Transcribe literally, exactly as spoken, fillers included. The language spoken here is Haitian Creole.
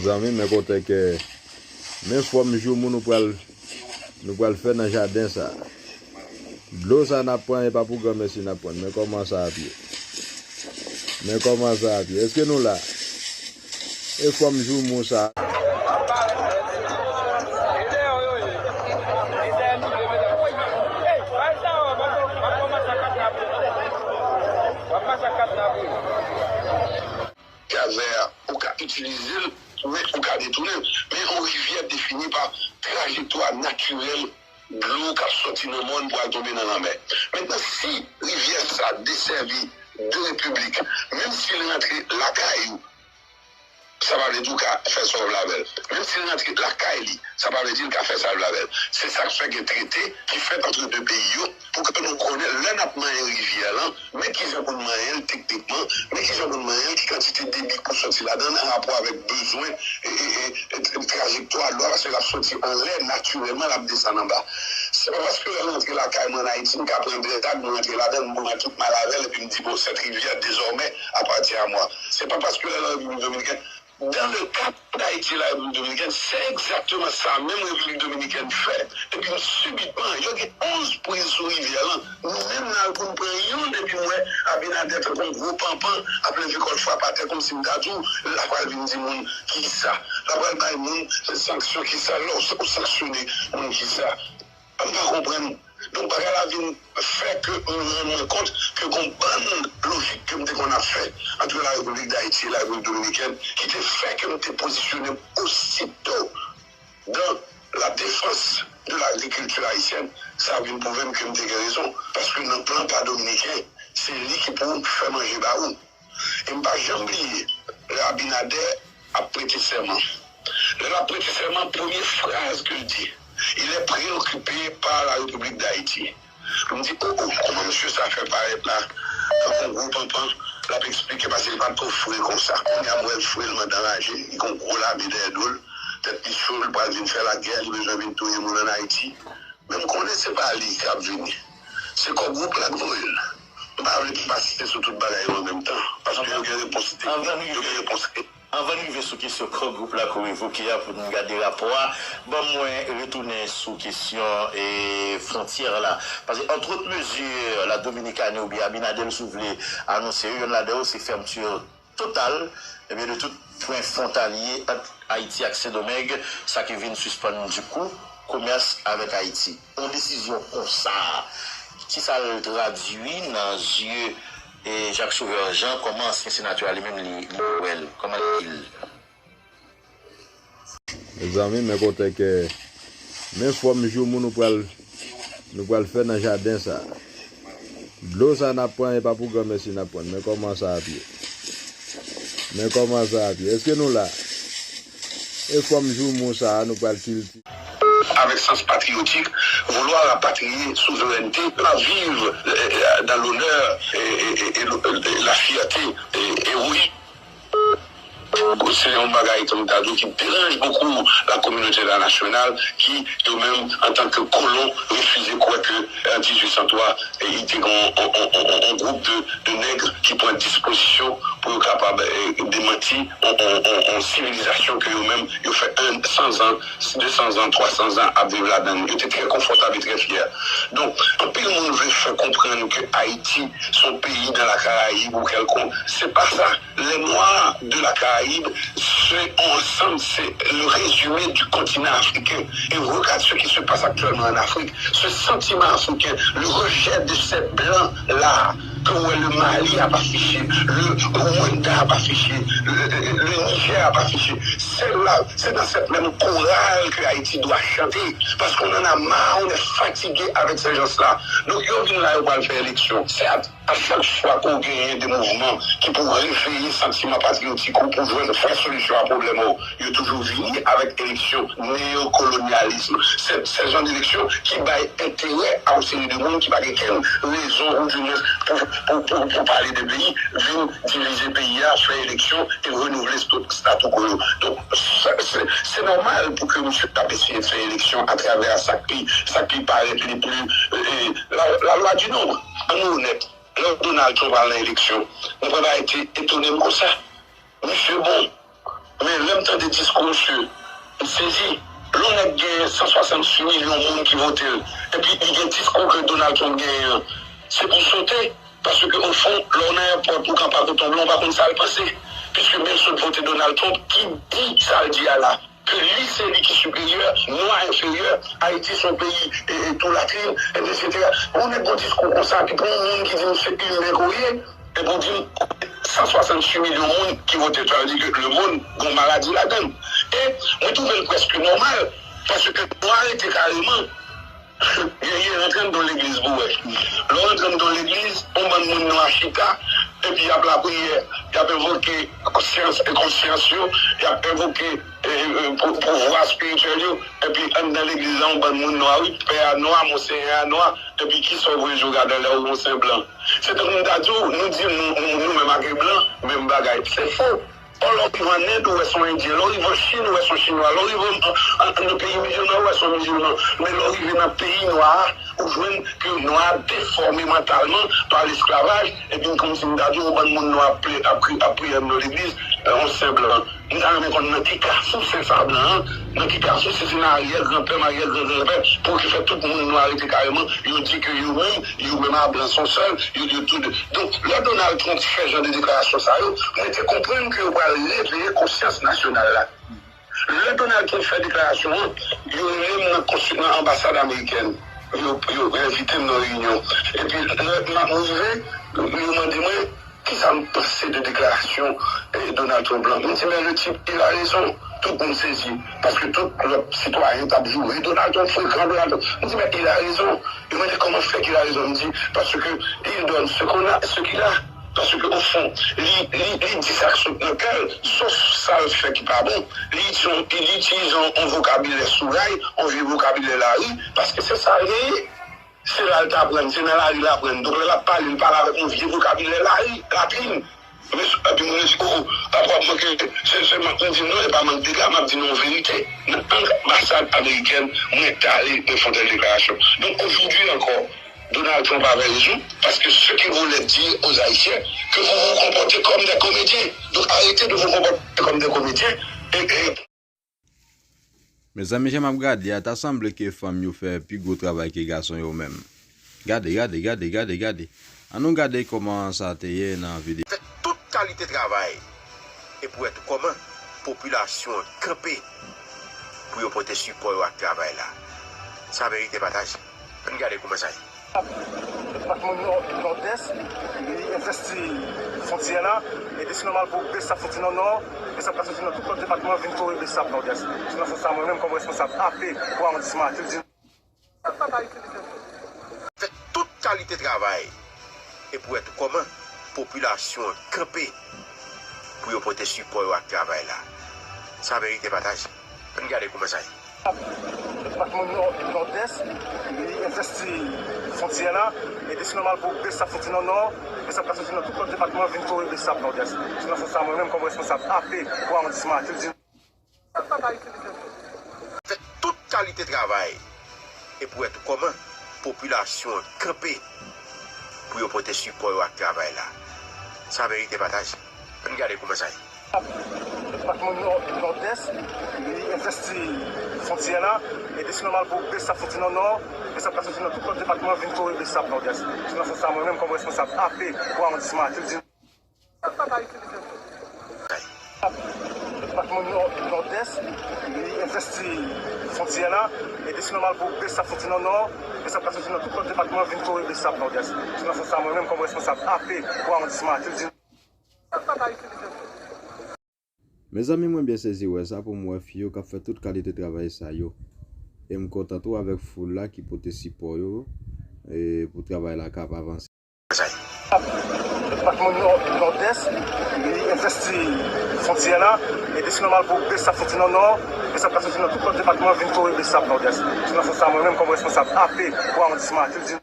Zanmi, men kote ke, men fòm joumou nou pral, nou pral fè nan jaden sa. Dlo sa n ap pran, e pa pou granmèsi n ap pran. Men kòman sa ap ye? Men kòman sa ap ye? Èske nou la? E fòm joumou sa. Kalvè a, ou ka itilize l, men ou ka detounen l. Men yon rivyè defini pa trajektwa natirèl dlo k ap sòti nan mòn pou al tonbe nan lanmè. Mentnan, si rivyè sa desèvi de repiblik, menm si l rantre lakay ou, sa pa vle di w ka fè sa w vle avè l. Menm si l rantre lakay li, sa pa vle di l ka fè sa l vle avè l. Se sa k fè gen trete ki fèt antre de peyi yo, pou ke nou konnen lè n ap manyen rivyè lan, men kijan pou n manyen l teknikman, men kijan pou n manyen l, ki kantite debi k pou sòti ladan l an rapò avèk bezwen e, e, e, e, e trajektwa dlo a, paske l ap sòti anlè, natirèlman, l ap desann anba. Se pa paske lè l rantre lakay mwen ann Ayiti, m ka pran drag, m rantre ladan l, m pran tout mal avè l, epi m di, bon, cette rivière, désormais, appartient à moi. Se pa paske lè l an Repiblik Dominikèn, dans le cas d'Haïti et la République Dominicaine, c'est exactement ça même République Dominicaine fait. Epi subitman, yo gen onz priz sou rivyè lan. Nou menm n al pou n pran youn, epi m wè Abinader tankou yon gwo panpan ap leve kò l frape atè kòmsi m ta di w, l ap pral vin di moun kisa. L ap pral bay moun sanksyon kisa, lè w sanksyone moun kisa. M pa konprann. Donk, bagay la vin fè ke m rann mwen kont ke gon bann lojik ke m te konn ap fè ant la Repiblik Dayiti e la Repiblik Dominikèn ki te fè ke m te pozisyone m osito dans la défense de l'agriculture haïtienne, sa vin pwouve m ke m te gen rezon. Paske nan plan pa dominiken, se li ki pou fè manje ba ou. E m pa janm bliye, lè Abinader ap prete sèman. Lè l ap prete sèman, premye fraz ke l di, il est préoccupé par la République d'Haïti. M di, o, o, kòman mesye sa fè parèt la tankou yon gwo panpan, l ap eksplike, paske li pa t twò fre konsa. Kounye a, m wè l fre, l mande anraje, li gen yon gwo lame dèyè do l, tèt li cho, li pral vin fè lagè, li bezwen vin touye moun ann Ayiti. Men m konnen se pa li k ap vini. Se Core Group la k voye l. M pa vle pa site sou tout bagay yo an menm tan, paske yo gen repons teknik, yo gen repons. Anvan n rive sou kesyon Core Group la ke w evoke a pou n gade rapò a, ban mwen retounen sou kesyon e fwontyè la. Paske, entre autres mesures, la Dominicani oubyen Abinader, si w vle, anonse yo, yonn ladan yo se fèmti total, ebyen, de tout pwen fwontalye ant Ayiti ak Sendomeng, sa ki vin sispann, dikou, komès avèk Ayiti. Yon desizyon konsa, kisa l tradui nan zye e Jacques Sauveur Jean, kòman ansyen senatè a li menm li, li wè l? Kòman li li l? Mezanmi, men kote ke, men fòm joumou nou pral, nou pral fè nan jaden sa. Dlo sa n ap pran, e pa pou granmèsi n ap pran. Men kòman sa ap ye? Men kòman sa ap ye? Èske nou la? E fòm joumou sa a nou pral kiltive. Avec sens patriotique, vouloir rapatrier souveraineté, la vivre euh, dans l'honneur et, et, et, et le- et la fierté et, héroïque. Se yon bagay, tankou ta di w, ki deranj bokou la communauté internationale, ki, yo menm, antanke kolon, refize kwè ke, an dizuit san twa, e, i te gen yon, yon, yon, yon, yon gwoup de, de nèg ki pran dispozisyon pou yo kapab, e, demanti yon, yon, yon, yon sivilizasyon ke yo menm, yo fè en, san zan, de san zan, twa san zan ap viv ladan l. Yo te trè konfòtab e trè fyè. Donk, anpil moun vle fè konprann ke Ayiti se yon peyi dans la Caraïbe ou kèlkonk. Se pa sa. Les Noirs de la Caraïbe, c'est ensemble, c'est le résumé du continent africain. Et regarde ce qui se passe actuellement en Afrique. Ce sentiment africain, le rejet de ces blancs-là, que ouais, le Mali a pas fiché, le Rwanda a pas fiché, le, le Niger a pas fiché. C'est là, c'est dans cette même chorale que Haïti doit chanter. Parce qu'on en a marre, on est fatigué avec ces gens-là. Donc, yo vin la, yo pral fè eleksyon. Certes, a chak fwa ke w genyen de mouvman ki pou reveye santiman patriyotik ou pou jwenn vrè solisyon a pwoblèm ou, yo toujou vini avèk eleksyon neyokolonyalism. Se, se jan de eleksyon ki bay enterè a yon seri de moun ki pa gen kenn rezon ou di mwens pou, pou, pou, pou pale de peyi, vin divize peyi a, fè eleksyon e renouvle sto- statu quo yo. Donk, se, se, se nòmal pou ke misye t ap eseye fè eleksyon atravè sa k pi, sa k pi parèt li pli, e, e, la, la lwa di nonb. Ann nou onèt. Lè Donald Trump al nan eleksyon, mwen pa ta ete etone m konsa. Misye bon. Men lè m tande diskou misye, m sezi. Lè yon nèg gen san swasanntuit milyon moun ki vote l, epi li gen diskou ke Donald Trump genyen an, se pou sote. Paske, ofon, lè w nan èpòt, ou ka pa kote yon blan, ou pa konn sa l panse. Piske menm si w vote Donald Trump, ki di sa l di a la, ke li se li ki siperyè, nwa enferyè, Ayiti se yon peyi, e, e, tou latrine, etsetera. Yon nèg gon diskou konsa, ki pou yon moun ki di m se imen ke w ye, epi w di m san swasanntuit milyon moun ki vote, sa vle di ke lemonn gon maladi ladan l. E mwen twouve l prèske nòmal, paske nou arete kareman. Gen, gen, rantre anndan legliz pou wè. Lè w rantre anndan legliz, yon bann moun nwa chita, epi y ap lapriyè, y ap envoke konsyans, e konsyans yo, y ap envoke, e, e, pou, pouvwa espirityèl yo, epi anndan legliz la, yon bann moun nwa, wi, pè a nwa, monsenyè a nwa, epi kisa w voye jouk adan lè w yon sen blan? Se tankou m ta di w, nou di nou, nou, nou menm ak blan, menm bagay. Se fo. Ò, lè w rive ann End, ou wè se yon Endyen. Lè w rive an Chin, ou wè se yon Chinwa. Lè w rive an, an, an, nan peyi mizilman, ou wè se yon mizilman. Men lè w rive nan peyi nwa a, ou jwenn ke nwa a defòme mantalman pa lesklavaj, epi kòmsi m ta di w, yon bann moun nwa ap, ap, ap priye nan legliz, yon sen blan. M ta renmen konn nan ki kafou sen sa blan an, nan ki kafou si se nan aryè granpè m, aryè gran granpè, pou ki fè tout moun nwa rete kareman, yo di ke yo menm, yo menm a blan se yon sèl, yo, yo tou de. Donk, lè Donald Trump fè jan de deklarasyon sa yo, mwen te konprann ke yo pral reveye konsyans nasyonal la. Lè Donald Trump fè deklarasyon an, yo rele m nan konsi-, nan anbasad amerikèn. Yo, yo envite m nan reyinyon. Epi, lè m ap rive, yo mande mwen, kisa m panse de deklarasyon, eh, Donald Trump lan? M di, men le type, il a raison. Tout moun sezi. Paske tout lòt sitwayen t ap joure Donald Trump, frekan Donald Trump. M di, men il a raison. Yo mande comment fait qu'il a raison. M di, parce que il donne ce qu'on a, ce qu'il a. Paske, au fond, li, li, li di sa k sot nan kè l, sof sa l fè ki pa bon. Li itilize yon, li itilize yon, yon vokabilè sou ray, yon vye vokabilè lari, paske se sa l genyen. Se la l t aprann, se nan lari l aprann. Donk, lè l ap pale, li pale avèk yon vye vokabilè lari, lapin. Mesye, epi moun yo di, o, o, papa w ap manke, se, se mank, m di, non, e pa mank dega, m ap di nou yon verite. Nan anbasad amerikèn, mwen t ale, mwen fè yon tèl deklarasyon. Donk, aujourd'hui encore, Donald Trump avait raison, parce que ce que vous voulez dire aux Haïtiens, que vous vous comportez comme des comédiens. Donc, arrêtez de vous comporter comme des comédiens. Et, et Mezanmi, jan m ap gade a, ta sanble ke fanm yo fè pi gwo travay ke gason yo menm. Gade, gade, gade, gade, gade. Ann nou gade kòman sa te ye nan videyo. Fè tout kalite travay e pou wè tou kòman popilasyon an kanpe pou yo pote sipò yo ak travay la. Sa merite pataje. Ann gade kouman sa ye. Depatman Nò, Nòdès, li envesti fwontyè la, e desizyon nòmal pou Besap soti nan Nò, Besap ka soti nan tout lòt depatman vin kore Besap Nòdès. Se nan sans sa, mwen menm kòm responsab A P pou awondisman Atildi. Fè tout kalite travay e pou wè tou kòman popilasyon an kanpe pou yo pote sipò yo ak travay la. Sa merite pataje. Ann gade kouman sa ye. Depatman Nò, Nòdès, li envesti fwontyè la, e desizyon nòmal pou Besap soti nan Nò, Besap ka soti nan tout lòt depatman vin kore Besap Nòdès. Se nan sans sa, mwen menm kòm responsab A P pou awondisman Atildi. Fè tout kalite travay e pou wè tou kòman popilasyon an kanpe pou yo pote sipò yo ak travay la. Sa merite pataje. Ann gade kouman sa ye. Depatman Nò, Nòdès, li envesti fwontyè la, e desizyon nòmal pou Besap soti nan Nò, Besap ka soti nan tout lòt depatman vin kore Besap Nòdès. Se nan sans sa, mwen menm kòm responsab A P pou awondisman Atildi. Depatman Nò, Nòdès, li envesti fwontyè la, e desizyon nòmal pou Besap soti nan Nò, Besap ka soti nan tout lòt depatman vin kore Besap Nòdès. Se nan sans sa, mwen menm kòm responsab A P pou awondisman Atildi. Mezanmi, mwen byen sezi wè sa pou m wè fi yo k ap fè tout kalite travay sa yo. E m kontan tou avèk foul la ki pote sipò yo, e pou travay la ka ap avanse. Depatman Nò, Nòdès, li envesti fwontyè la, e desizyon nòmal pou Besap soti nan Nò, Besap ka soti nan tout lòt depatman vin kore Besap Nòdès. Se nan sans sa, mwen menm kòm responsab A P pou awondisman Atildi.